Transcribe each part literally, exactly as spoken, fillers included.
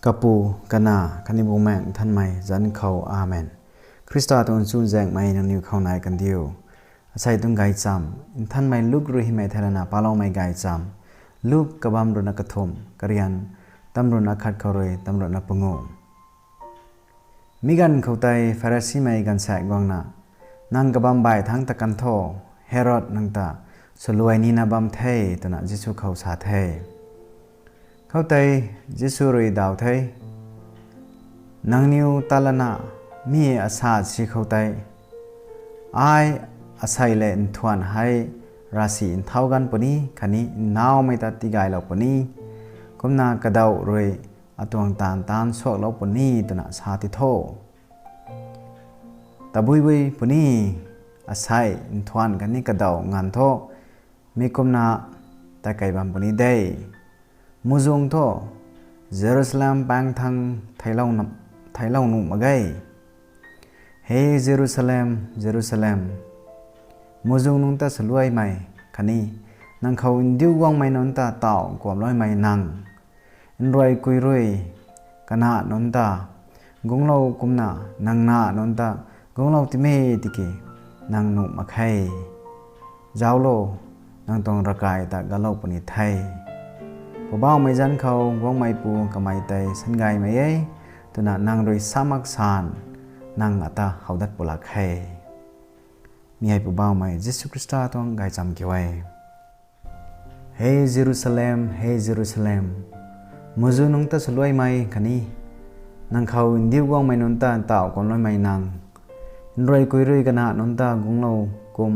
Kapu, Kanac khatni Bumaengh Nthanmei zanc khou, Amen. Khrista tuang chuzaenghmei nangniw khou nai kandiu. Asei tuang gaychamv Nthanmei Luk rui hymei theilayna paloumei gaychamv. Luk kabamv ruhna kathumh, karian tamruhna khat khou rui tamruhna panguh. Mi ganv khou tei Pharisimei gaanvsaekc guangna, Nang kabamv baih thangc ta kan tho, Herod nang ta swluai nina bam the, twna Jisu khou sa the. Khoutei Jisu rui daw the, Nangniw ta lana mi asa si khou tei, ai asei lev nthuanh hei ravsic nthau ganv puni khatni nnaumei ta tigaylou puni, kumna kadauh rui atuang taanv taanc suaklou puni twna sa ti tho. Tabui bui puni, asei nthuanh khatni kadauh nganv thu mi kumna ta kei bam puni de. Muhzwng thu Jerusalem paengc thangc theiclou nuh mak ge. He Jerusalem, Jerusalem, muhzwng nunc ta swluaimei khatni nang khou ndiu guangmei nunc ta tauh kuamluaimei nang, nruai kui rui kanac nunc ta guanglou kumna nang nac nunc ta guanglou time tiki nang nuh mak khe. Zauclo, nang tuang ravkai ta galou puni the. Poubauhmei zanc khou guangmeipu kamei tei sangaymei e, twna nang rui sa mak san, nang ata how dat pulak khe. Mi hei Poubauhmei Jisu Khrista tuang gaychamv kiu e. He Jerusalem, he Jerusalem, muhzwng nunc ta swluaimei khatni nang khou ndiu guangmei nunc ta tauh kuamluaimei nang, nruai kui rui kanac nunc ta guanglou kum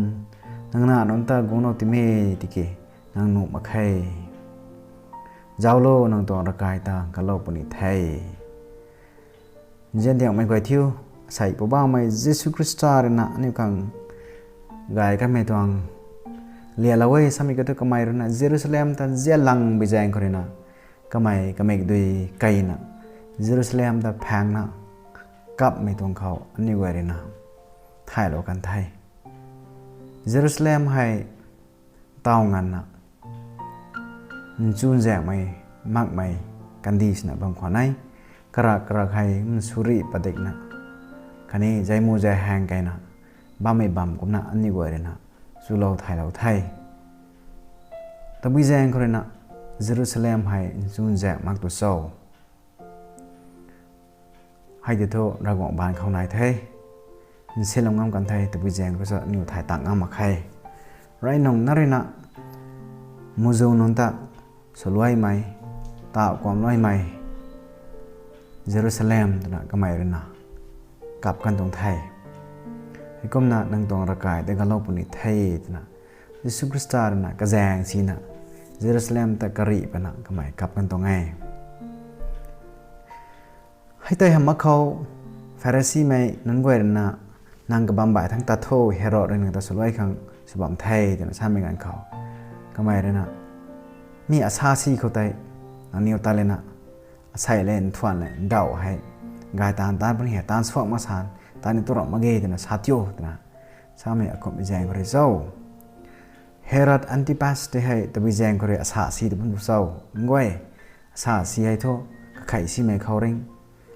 nang nac nunc ta guanglou time tiki nang nuh mak khe. Zauclo, nang tuang ravkai ta galou puni the. Nziandiangmei guay thiu, asei Poubauhmei Jisu Khrista ruina aniu khang gay kanmei tuang lialou e. Samei kathu kamei ruina Jerusalem ta nzianlang bi zaeng khou ruina kamei kamikdui keyna Jerusalem ta phaengna kapmei tuang khou aniu guay ruina thaylou kan the. Jerusalem hei taw nganvna nchunzaenghmei makmei kandi swna bam khwan e. Karak karak hei nsuri padikna khatni zaimu zaihaeng keyna bammei bam kumna aniu guay ruina chulou thaylou the. Tabui zaeng khou ruina Jerusalem hei nchunzaeng mak tu cho? Hei tei thu Ravguangc baanv khou nai the. Nsilou ngam kan the, tabui zaeng khou sa aniu thay tang ngam mak khe. Rey nung na ruina muzu nunc ta swluaimei, ta kuamluaimei Jerusalem twna kamei ruina kap kan tuang the. Heikumna nang tuang ravkai tei galou puni the twna Jisu Khrista ruina kazaeng sina Jerusalem ta karih pana kamei kap kan tuang e. Hei tei hamh mak khou Pharisimei nunc guay ruina, nang kabam baih thangc tat tho, Herod rui nang ta swluai khang sw bam the twna samei ganv khou, kamei ruina, mi asa si khou tei nangniw ta lana asei le nthuan le ndauh hei gay taanv taanc puni hei taanc suak mak san, taanv ni tu ramh mak ge twna sa tio twna samei akumhmei zaeng khou rui cho? Herod Antipas tei hei tabui zaeng khou rui asa si ta bam tu cho? Nguay, asa si hei thu kakhei simei khou ring,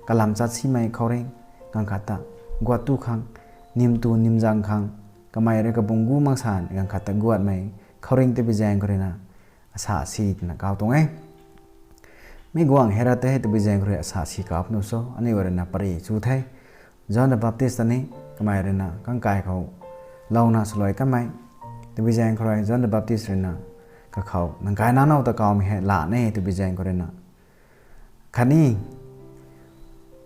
kalam chat simei khou ring, ganv khat ta guat tu khang, nim tu nim zang khang, kamei rui kabung gu mak san ganv khat ta guatmei khou ring tabui zaeng khou ruina asa si twna kau tuang e. Mi guangc Herod tei hei tabui zaeng khou rui asa si kau pnu cho? Aniu ruina pary chu the. John the Baptist ta ni kamei ruina kangkai khou louna swluai kanmei, tabui zaeng khou rui John the Baptist ruina kakhou nang kai nanow ta kaumei hei laa ne tabui zaeng khou ruina, khatni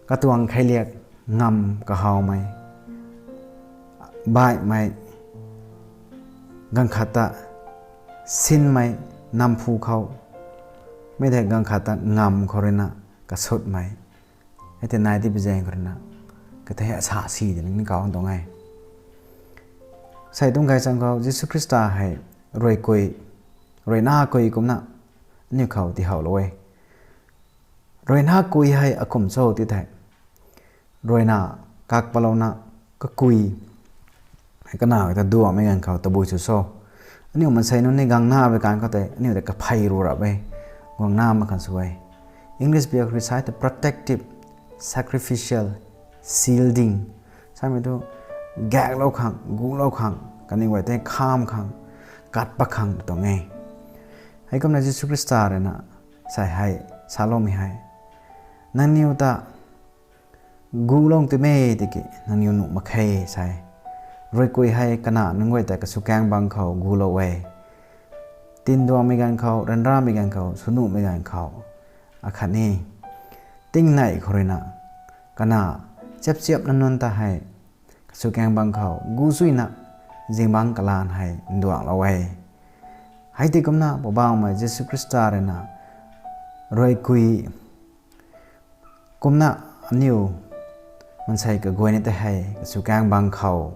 katuang kheiliak ngamv kahawmei, baihmei, ganv khat ta sinmei, namphu khou, mi tei ganv khat ta ngamv khou ruina kasutmei, hei tei nai tabui zaeng khou ruina, katei hei asa si twna ni kau tuang e. Sei tuang gaychamv khou Jisu Khrista hei ruaikui, ruaina kui kumna aniu khou tiihowlou e. Ruaina kui hei akumh cho ti thei, ruaina kak palouna kakui hei kanac ta duangmei ganv khou tabui sw cho? Aniu maansei nunc ni gangna bi kan khou tei aniu tei kaphey ru rap e, guangna mak kan sw e. English biak khou rui sa ta protective sacrificial shielding samei thu gaeklou khang, gulou khang, kaniw guay tei kham khang, kat pat khang tuang e. Heikumna Jisu Khrista rui na sa hei, saloumei hei, nangniw ta gulou twmei tiki nangniw nuh mak khe sa e. Ruaikui hei kanac nunc guay ta kaswkaeng bang khou gulou e. Tinduangmei ganv khou, ryanramei ganv khou, swnuhmei ganv khou, akhatni tingnei khou rui na kanac chiapchiapna nunc ta hei kaswkaeng bang khou gu suina zingbangc kalan hei nduanglou e. Hei tei kumna Poubauhmei Jisu Khrista rui na ruaikui kumna aniu maansei kaguayna tei hei kaswkaeng bang khou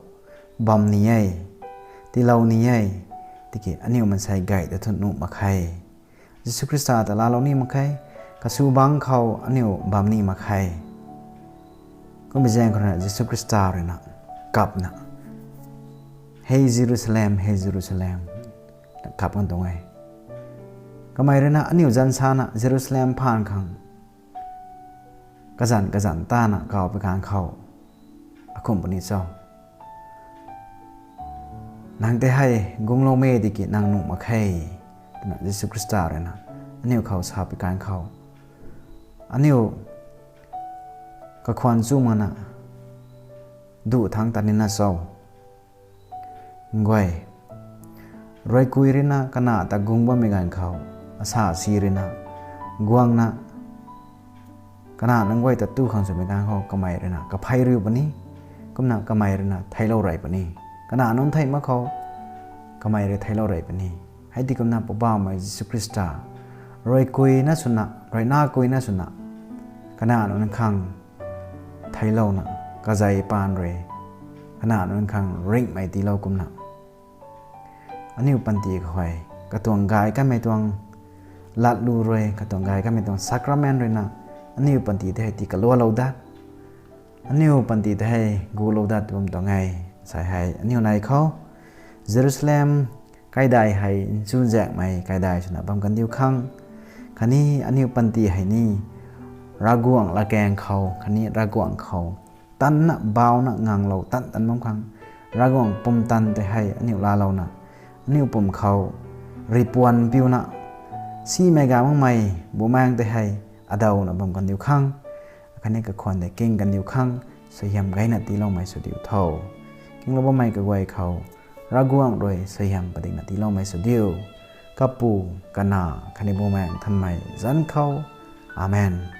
bam ni e, tiilou ni e, tiki aniu maansei gay ta thu nuh mak khe. Jisu Khrista ta laalou ni mak khe, kasw bang khou aniu bam ni mak khe. Kummei zaeng khou rui na Jisu Khrista rui na kapna, Hei Jerusalem, hei Jerusalem, kap kan tuang e. Kamei rui na aniu zanc sana Jerusalem phaan khang kazanc kazanc tana kaw pi kan khou akhum puni cho? Nang tei hei gungloumei tiki nang nuh mak khe, twna Jisu Khrista rui na aniu khou sa pi kan khou, aniu kakhwan chu makna duh thangc tat nina cho? Nguay, ruaikui rui na kanac ta gung bammei ganv khou, asa si rui na guangna kanac nunc guay ta tu khang swmei ganv khou kamei rui na kaphey riu puni, kumna kamei rui na theiclou rey puni. Kanac nunc thei mak khou kamei rui theiclou rey puni. Hei tei kumna Poubauhmei Jisu Khrista ruaikui na swna, ruaina kui na swna kanac nunc khang theiclouna kazei paan rui kanac nunc khang ringhmei tiilou kumna, aniu panty khou hei katuang gay kanmei tuang latlu rui, katuang gay kanmei tuang sacrament rui na aniu panty tei hei tii kalualou dat, aniu panty tei hei gulou dat bam tuang e. Sa hei aniu nei khou Jerusalem kaidai hei nchuzaenghmei kaidai swna bam kandiu khang, khatni aniu panty hei ni Ravguangc latkaeng khou khatni Ravguangc khou tanna bauna nganglou tan tan bam khang, Ravguangc pumtan tei hei aniu laalouna, aniu pum khou ripuan piuna, simei ga makmei bumaengc tei hei adawna bam kandiu khang, khatni kakhwan tei king kandiu khang suaihiam gayna tiiloumei sw diu tho. Kinglou bammei kaguay khou Ravguangc rui suaihiam padikna tiiloumei sw diu. Kapu, Kanac khatni Bumaengh Nthanmei zanc khou. Amen.